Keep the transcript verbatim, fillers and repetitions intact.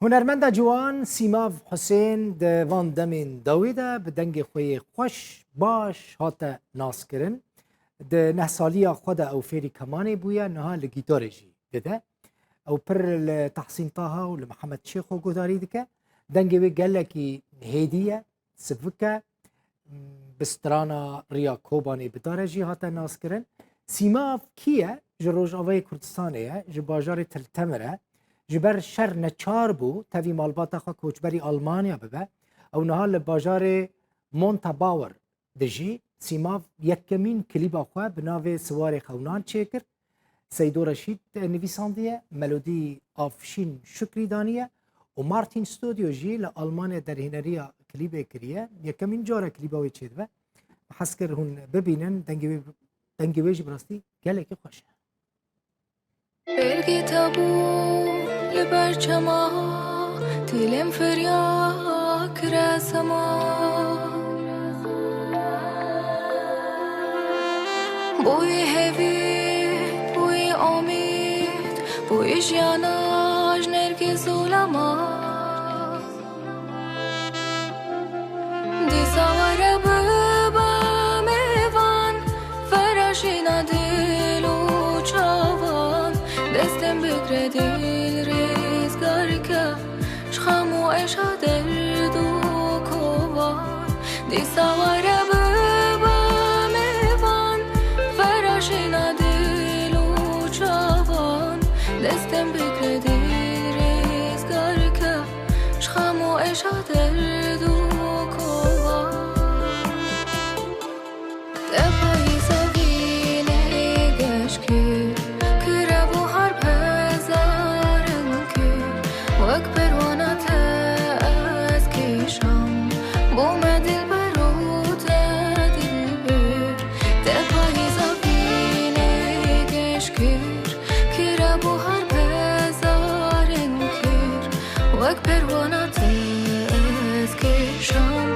Hunermenda ciwan Sîmav Husên di van demên dawî de bi dengê xwe yê xweş, baş hate naskirin. Di neh saliya xwe de ew fêrî kemanê bûye, niha li gîtarê jî dide. Ew pir li Tahsîn Taha û li Mihemed Şêxo guhdarî dike. Dengê wê gelekî hêdî ye, sivik e. Bi strana Riya Kobanê bi dare jî hate naskirin. Sîmav kî ye? Ji Rojavayê Kurdistanê ye, ji bajarê Til Temir e. Ji ber şer neçar bû tevî malbata xwe koçberî Almanya bibe. Ew niha li bajarê Montabaur dijî. Sîmav yekemîn klîba xwe bi navê Siwarê Xewnan çêkir. Seydo Reşîd nivîsandiye, melodî Afşîn Şukrî daniye û Martin Studio jî li Almanya derhêneriya klîbê kiriye. Yekemîn cara klîba wê çêdibe. Hez kir hûn bibînin, dengê wê, dengê wê jî bi rastî gelekî xweş e. Bergê te bû li ber çema, dilê min firya kire sema. Bûyî hevî, bûyî omîd, bûyî jiyana ji nergê zûlama. Dîsa were bibe mêvan, veraşîna dil û çavan. Destê min bigre dil rêzgar ke, ji xem û êşa derd û kovan. Dîsa were bibe mêvan, veraşîna dil û çavan. Destê min bigre dil rêzgar ke, ji xem û êşa derd û kovan. Te payîza vînê geş kir, kire buhar pezarin kir. Wek perwana te ez kêşam, bo me dilber û te dilbir. Te payîza vînê geş kir, kire buhar pezarin kir. Wek perwana te ez kêşam.